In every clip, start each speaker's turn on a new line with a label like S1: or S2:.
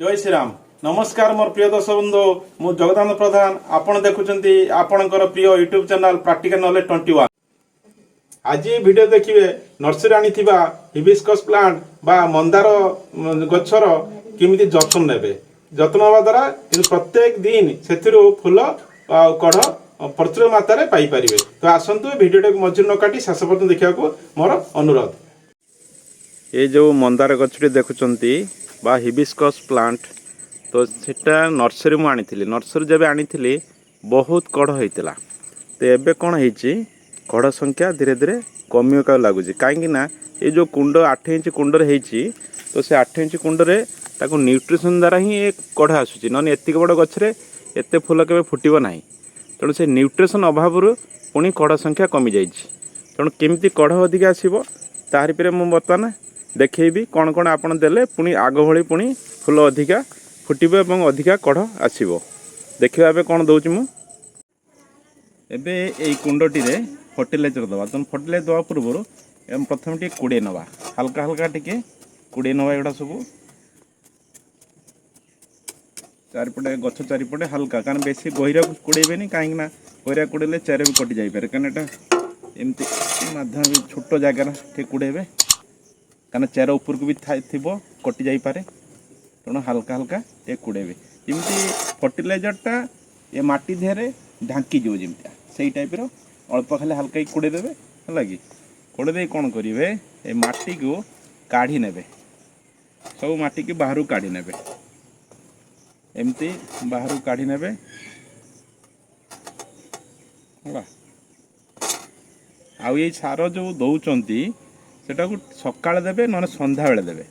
S1: ଜୟ ଶ୍ରୀରାମ। ନମସ୍କାର ମୋର ପ୍ରିୟ ଦର୍ଶକ ବନ୍ଧୁ, ମୁଁ ଜଗଦାନନ୍ଦ ପ୍ରଧାନ। ଆପଣ ଦେଖୁଛନ୍ତି ଆପଣଙ୍କର ପ୍ରିୟ ୟୁଟ୍ୟୁବ ଚ୍ୟାନେଲ ପ୍ରାକ୍ଟିକାଲ ନଲେଜ 21। ଆଜି ଏହି ଭିଡ଼ିଓ ଦେଖିବେ ନର୍ସରୀ ଆଣିଥିବା ହିବିସ୍କସ୍ ପ୍ଲାଣ୍ଟ ବା ମନ୍ଦାର ଗଛର କେମିତି ଯତ୍ନ ନେବେ। ଯତ୍ନ ନେବା ଦ୍ୱାରା କିନ୍ତୁ ପ୍ରତ୍ୟେକ ଦିନ ସେଥିରୁ ଫୁଲ ଆଉ କଢ଼ ପ୍ରଚୁର ମାତ୍ରାରେ ପାଇପାରିବେ। ତ ଆସନ୍ତୁ, ଭିଡ଼ିଓଟାକୁ ମଝିରୁ ନ କାଟି ଶେଷ ପର୍ଯ୍ୟନ୍ତ ଦେଖିବାକୁ ମୋର ଅନୁରୋଧ। ଏ ଯେଉଁ ମନ୍ଦାର ଗଛଟି ଦେଖୁଛନ୍ତି ବା ହିବିସ୍କସ୍ ପ୍ଲାଣ୍ଟ, ତ ସେଟା ନର୍ସରୀ ମୁଁ ଆଣିଥିଲି। ନର୍ସରୀ ଯେବେ ଆଣିଥିଲି, ବହୁତ କଢ଼ ହେଇଥିଲା। ତ ଏବେ କ'ଣ ହେଇଛି, କଢ଼ ସଂଖ୍ୟା ଧୀରେ ଧୀରେ କମିବାକୁ ଲାଗୁଛି। କାହିଁକି ନା ଏ ଯେଉଁ କୁଣ୍ଡ 8 ଇଞ୍ଚ କୁଣ୍ଡରେ ହେଇଛି, ତ ସେ 8 ଇଞ୍ଚ କୁଣ୍ଡରେ ତାକୁ ନ୍ୟୁଟ୍ରିସନ୍ ଦ୍ୱାରା ହିଁ ଏ କଢ଼ ଆସୁଛି। ନହେଲେ ଏତିକି ବଡ଼ ଗଛରେ ଏତେ ଫୁଲ କେବେ ଫୁଟିବ ନାହିଁ। ତେଣୁ ସେ ନ୍ୟୁଟ୍ରିସନ୍ ଅଭାବରୁ ପୁଣି କଢ଼ ସଂଖ୍ୟା କମିଯାଇଛି। ତେଣୁ କେମିତି କଢ଼ ଅଧିକା ଆସିବ, ତାହାରି ଉପରେ ମୁଁ ବର୍ତ୍ତମାନ ଦେଖେଇବି କ'ଣ କ'ଣ ଆପଣ ଦେଲେ ପୁଣି ଆଗ ଭଳି ପୁଣି ଫୁଲ ଅଧିକା ଫୁଟିବ ଏବଂ ଅଧିକା କଢ଼ ଆସିବ। ଦେଖିବା ଏବେ କ'ଣ ଦେଉଛି ମୁଁ। ଏବେ ଏଇ କୁଣ୍ଡଟିରେ ଫର୍ଟିଲାଇଜର୍ ଦେବା। ତେଣୁ ଫର୍ଟିଲାଇଜର୍ ଦେବା ପୂର୍ବରୁ ଏବଂ ପ୍ରଥମେ ଟିକେ କୁଡ଼େଇ ନେବା, ହାଲକା ହାଲକା ଟିକେ କୁଡ଼େଇ ନେବା। ଏଗୁଡ଼ା ସବୁ ଚାରିପଟେ, ଗଛ ଚାରିପଟେ ହାଲକା, କାରଣ ବେଶୀ ଗହିରାକୁ କୁଡ଼େଇବେନି। କାହିଁକି ନା ଗହିରା କୁଡ଼େଇଲେ ଚେର ବି କଟି ଯାଇପାରେ। କାରଣ ଏଇଟା ଏମିତି ମାଧ୍ୟମ ଛୋଟ ଜାଗାରେ ଟିକେ କୁଡ଼େଇବେ, କାରଣ ଚେର ଉପରକୁ ବି ଥିବ, କଟି ଯାଇପାରେ। ତେଣୁ ହାଲକା ହାଲକା ଟିକେ କୁଡ଼େଇବେ, ଯେମିତି ଫର୍ଟିଲାଇଜରଟା ଏ ମାଟି ଦେହରେ ଢାଙ୍କିଯିବ ଯେମିତିଆ, ସେଇ ଟାଇପ୍ର ଅଳ୍ପ ଖାଲି ହାଲକା କୁଡ଼େଇ ଦେବେ। ହେଲା କି? କୁଡ଼େଇ ଦେଇ କ'ଣ କରିବେ? ଏ ମାଟିକୁ କାଢ଼ି ନେବେ, ସବୁ ମାଟିକି ବାହାରକୁ କାଢ଼ି ନେବେ। ଏମିତି ବାହାରକୁ କାଢ଼ି ନେବେ। ହେଲା? ଆଉ ଏଇ ସାର ଯେଉଁ ଦେଉଛନ୍ତି, ସେଟାକୁ ସକାଳେ ଦେବେ, ନହେଲେ ସନ୍ଧ୍ୟାବେଳେ ଦେବେ।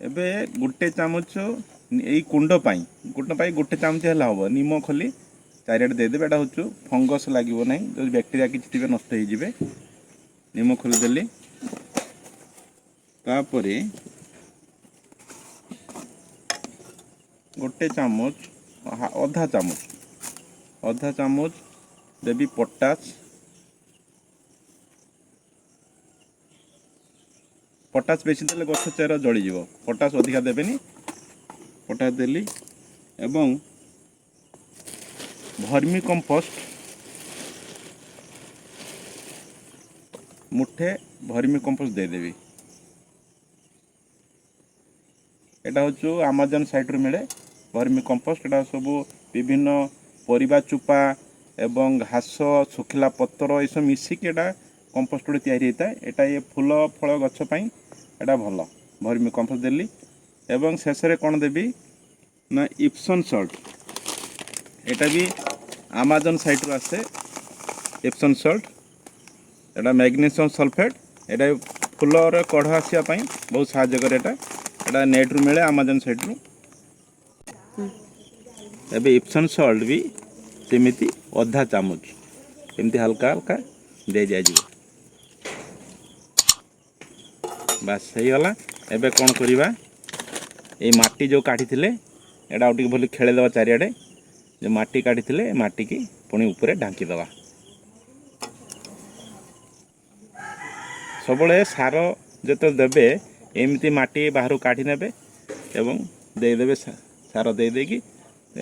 S1: ଏବେ ଗୋଟେ ଚାମଚ ଏଇ କୁଣ୍ଡ ପାଇଁ ଗୋଟେ ଚାମଚ ହେଲେ ହେବ। ନିମ ଖଲି ଚାରିଆଡ଼େ ଦେଇଦେବେ। ଏଇଟା ହେଉଛି ଫଙ୍ଗସ୍ ଲାଗିବ ନାହିଁ, ଯଦି ବ୍ୟାକ୍ଟେରିଆ କିଛି ଥିବେ ନଷ୍ଟ ହେଇଯିବେ। ନିମ ଖଲି ଦେଲି। ତାପରେ ଗୋଟେ ଚାମଚ, ଅଧା ଚାମଚ ଦେବି ପଟାସ। ପଟାସ ବେଶୀ ଦେଲେ ଗଛ ଚେର ଜଳିଯିବ। ପଟାସ ଅଧିକା ଦେବେନି। ପଟାସ ଦେଲି ଏବଂ ଭର୍ମି କମ୍ପୋଷ୍ଟ ମୁଠେ ଭର୍ମି କମ୍ପୋଷ୍ଟ ଦେଇଦେବି। ଏଇଟା ହେଉଛି ଆମାଜନ୍ ସାଇଟ୍ରୁ ମିଳେ ଭର୍ମି କମ୍ପୋଷ୍ଟ। ଏଇଟା ସବୁ ବିଭିନ୍ନ ପରିବା ଚୋପା ଏବଂ ଘାସ, ଶୁଖିଲା ପତ୍ର ଏସବୁ ମିଶିକି ଏଇଟା କମ୍ପୋଷ୍ଟ ଗୋଟେ ତିଆରି ହେଇଥାଏ। ଏଇଟା ଏ ଫୁଲ ଫଳ ଗଛ ପାଇଁ ଏଇଟା ଭଲ। ଭର୍ମି କମ୍ପୋଷ୍ଟ ଦେଲି ଏବଂ ଶେଷରେ କ'ଣ ଦେବି ନା ଇପ୍ସନ୍ ସଲ୍ଟ। ଏଇଟା ବି ଆମାଜନ୍ ସାଇଟ୍ରୁ ଆସେ ଏପ୍ସନ୍ ସଲ୍ଟ। ଏଇଟା ମ୍ୟାଗ୍ନେସିୟମ୍ ସଲଫେଟ୍। ଏଇଟା ଫୁଲର କଢ଼ ଆସିବା ପାଇଁ ବହୁତ ସାହାଯ୍ୟ କରେ। ଏଇଟା ନେଟ୍ରୁ ମିଳେ, ଆମାଜନ୍ ସାଇଟ୍ରୁ। ଏବେ ଇପ୍ସନ୍ ସଲ୍ଟ ବି ସେମିତି ଅଧା ଚାମଚ ଏମିତି ହାଲକା ହାଲକା ଦେଇଦିଆଯିବ। ବାସ୍, ହେଇଗଲା। ଏବେ କ'ଣ କରିବା? ଏଇ ମାଟି ଯେଉଁ କାଢ଼ିଥିଲେ, ଏଇଟା ଆଉ ଟିକେ ଭଲ ଖେଳେଇଦେବା ଚାରିଆଡ଼େ। ଯେଉଁ ମାଟି କାଢ଼ିଥିଲେ, ଏ ମାଟିକି ପୁଣି ଉପରେ ଢାଙ୍କିଦେବା। ସବୁବେଳେ ସାର ଯେତେବେଳେ ଦେବେ, ଏମିତି ମାଟି ବାହାରୁ କାଢ଼ି ନେବେ ଏବଂ ଦେଇଦେବେ। ସାର ଦେଇ ଦେଇକି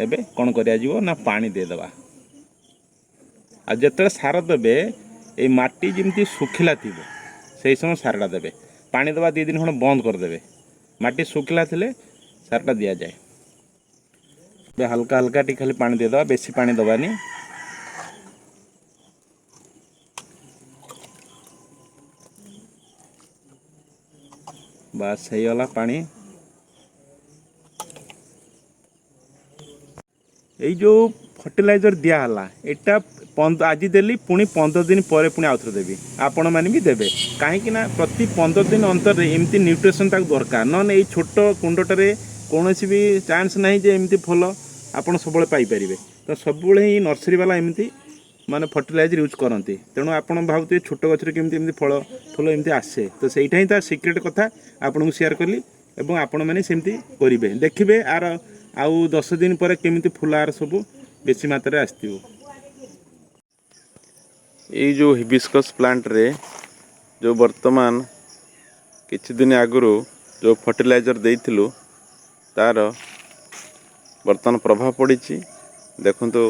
S1: ଏବେ କ'ଣ କରାଯିବ ନା ପାଣି ଦେଇଦେବା। ଆଉ ଯେତେବେଳେ ସାର ଦେବେ, ଏଇ ମାଟି ଯେମିତି ଶୁଖିଲା ଥିବ, ସେଇ ସମୟ ସାରଟା ଦେବେ। ପାଣି ଦେବା 2 ଦିନ ଖଣ୍ଡେ ବନ୍ଦ କରିଦେବେ। ମାଟି ଶୁଖିଲା ଥିଲେ ସାରଟା ଦିଆଯାଏ। ଏବେ ହାଲକା ହାଲକା ଟିକେ ଖାଲି ପାଣି ଦେଇଦେବା, ବେଶୀ ପାଣି ଦେବାନି। ବାସ୍, ହେଇଗଲା ପାଣି। ଏଇ ଯେଉଁ ଫର୍ଟିଲାଇଜର ଦିଆହେଲା, ଏଇଟା ଆଜି ଦେଲି, ପୁଣି 15 ଦିନ ପରେ ପୁଣି ଆଉଥରେ ଦେବି। ଆପଣମାନେ ବି ଦେବେ। କାହିଁକି ନା ପ୍ରତି 15 ଦିନ ଅନ୍ତରରେ ଏମିତି ନ୍ୟୁଟ୍ରିସନ୍ ତାକୁ ଦରକାର। ନହେଲେ ଏଇ ଛୋଟ କୁଣ୍ଡଟାରେ କୌଣସି ବି ଚାନ୍ସ ନାହିଁ ଯେ ଏମିତି ଫୁଲ ଆପଣ ସବୁବେଳେ ପାଇପାରିବେ। ତ ସବୁବେଳେ ହିଁ ନର୍ସରୀ ବାଲା ଏମିତି ମାନେ ଫର୍ଟିଲାଇଜର ୟୁଜ୍ କରନ୍ତି। ତେଣୁ ଆପଣ ଭାବୁଥିବେ, ଛୋଟ ଗଛରେ କେମିତି ଏମିତି ଫଳ ଫୁଲ ଏମିତି ଆସେ? ତ ସେଇଟା ହିଁ ତା ସିକ୍ରେଟ୍ କଥା ଆପଣଙ୍କୁ ସେୟାର କଲି ଏବଂ ଆପଣମାନେ ସେମିତି କରିବେ। ଦେଖିବେ ଆର ଆଉ 10 ଦିନ ପରେ କେମିତି ଫୁଲ ଆର ସବୁ ବେଶୀ ମାତ୍ରାରେ ଆସିଥିବ। ଏଇ ଯେଉଁ ହିବିସ୍କସ୍ ପ୍ଲାଣ୍ଟରେ ଯେଉଁ ବର୍ତ୍ତମାନ କିଛି ଦିନ ଆଗରୁ ଯେଉଁ ଫର୍ଟିଲାଇଜର୍ ଦେଇଥିଲୁ, ତା'ର ବର୍ତ୍ତମାନ ପ୍ରଭାବ ପଡ଼ିଛି। ଦେଖନ୍ତୁ,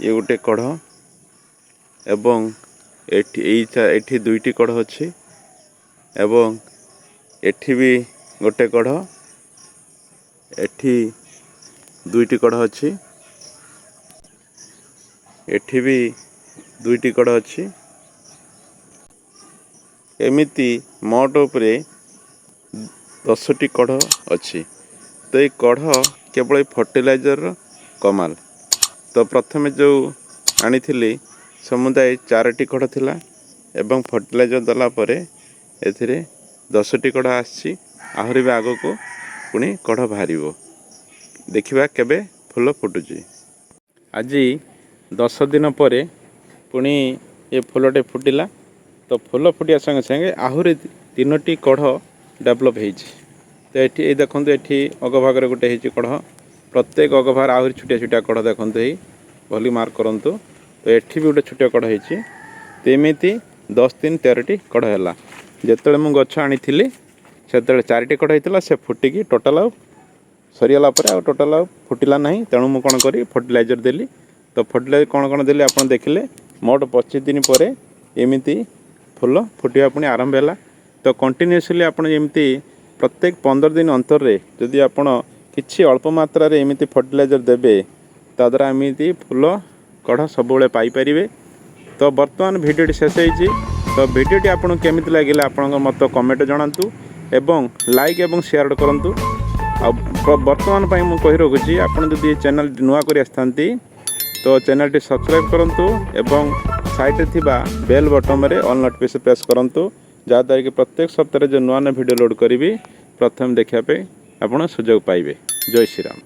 S1: ଇଏ ଗୋଟେ କଢ଼ ଏବଂ ଏଠି ଏଠି ଦୁଇଟି କଢ଼ ଅଛି ଏବଂ ଏଠି ବି ଗୋଟେ କଢ଼, ଏଠି ଦୁଇଟି କଢ଼ ଅଛି, ଏଠି ବି ଦୁଇଟି କଢ଼ ଅଛି। ଏମିତି ମୋଟ ଉପରେ 10ଟି କଢ଼ ଅଛି। ତ ଏଇ କଢ଼ କେବଳ ଏଇ ଫର୍ଟିଲାଇଜର୍ର କମାଲ। ତ ପ୍ରଥମେ ଯେଉଁ ଆଣିଥିଲି, ସମୁଦାୟ ଚାରୋଟି କଢ଼ ଥିଲା ଏବଂ ଫର୍ଟିଲାଇଜର୍ ଦେଲା ପରେ ଏଥିରେ 10ଟି କଢ଼ ଆସିଛି। ଆହୁରି ବି ଆଗକୁ ପୁଣି କଢ଼ ବାହାରିବ। ଦେଖିବା କେବେ ଫୁଲ ଫୁଟୁଛି। ଆଜି 10 ଦିନ ପରେ ପୁଣି ଏ ଫୁଲଟେ ଫୁଟିଲା। ତ ଫୁଲ ଫୁଟିବା ସଙ୍ଗେ ସଙ୍ଗେ ଆହୁରି ତିନୋଟି କଢ଼ ଡେଭଲପ୍ ହେଇଛି। ତ ଏଠି ଏଇ ଦେଖନ୍ତୁ, ଏଠି ଅଗଭାଗରେ ଗୋଟେ ହେଇଛି କଢ଼। ପ୍ରତ୍ୟେକ ଅଗଭାଗରେ ଆହୁରି ଛୋଟିଆ ଛୋଟିଆ କଢ଼ ଦେଖନ୍ତୁ, ଏଇ ଭଲି ମାର୍କ କରନ୍ତୁ। ତ ଏଠି ବି ଗୋଟେ ଛୋଟିଆ କଢ଼ ହେଇଛି। ତ ଏମିତି 10 ଦିନ 13ଟି କଢ଼ ହେଲା। ଯେତେବେଳେ ମୁଁ ଗଛ ଆଣିଥିଲି, ସେତେବେଳେ ଚାରିଟି କଢ଼ ହେଇଥିଲା। ସେ ଫୁଟିକି ଟୋଟାଲ୍ ଆଉ ସରିଗଲା ପରେ ଆଉ ଟୋଟାଲ୍ ଆଉ ଫୁଟିଲା ନାହିଁ। ତେଣୁ ମୁଁ କ'ଣ କରି ଫର୍ଟିଲାଇଜର୍ ଦେଲି। ତ ଫର୍ଟିଲାଇଜର୍ କ'ଣ କ'ଣ ଦେଲି ଆପଣ ଦେଖିଲେ। ମୋଟ 25 ଦିନ ପରେ ଏମିତି ଫୁଲ ଫୁଟିବା ପୁଣି ଆରମ୍ଭ ହେଲା। ତ କଣ୍ଟିନ୍ୟୁଅସଲି ଆପଣ ଏମିତି ପ୍ରତ୍ୟେକ 15 ଦିନ ଅନ୍ତରରେ ଯଦି ଆପଣ କିଛି ଅଳ୍ପ ମାତ୍ରାରେ ଏମିତି ଫର୍ଟିଲାଇଜର୍ ଦେବେ, ତାଦ୍ୱାରା ଏମିତି ଫୁଲ କଢ଼ ସବୁବେଳେ ପାଇପାରିବେ। ତ ବର୍ତ୍ତମାନ ଭିଡ଼ିଓଟି ଶେଷ ହେଇଛି। ତ ଭିଡ଼ିଓଟି ଆପଣଙ୍କୁ କେମିତି ଲାଗିଲା, ଆପଣଙ୍କ ମତ କମେଣ୍ଟ ଜଣାନ୍ତୁ ଏବଂ ଲାଇକ୍ ଏବଂ ସେୟାର କରନ୍ତୁ। ଆଉ ବର୍ତ୍ତମାନ ପାଇଁ ମୁଁ କହି ରଖୁଛି, ଆପଣ ଯଦି ଚ୍ୟାନେଲ୍ ନୂଆ କରି ଆସିଥାନ୍ତି, ତ ଚ୍ୟାନେଲ୍ଟି ସବସ୍କ୍ରାଇବ୍ କରନ୍ତୁ ଏବଂ ସାଇଡ଼୍ରେ ଥିବା ବେଲ୍ ବଟନ୍ରେ ଅଲ୍ ନୋଟିଫିକେସନ୍ ପ୍ରେସ୍ କରନ୍ତୁ, ଯାହାଦ୍ୱାରା କି ପ୍ରତ୍ୟେକ ସପ୍ତାହରେ ଯେଉଁ ନୂଆ ନୂଆ ଭିଡ଼ିଓ ଲୋଡ଼୍ କରିବି, ପ୍ରଥମେ ଦେଖିବା ପାଇଁ ଆପଣ ସୁଯୋଗ ପାଇବେ। ଜୟ ଶ୍ରୀରାମ।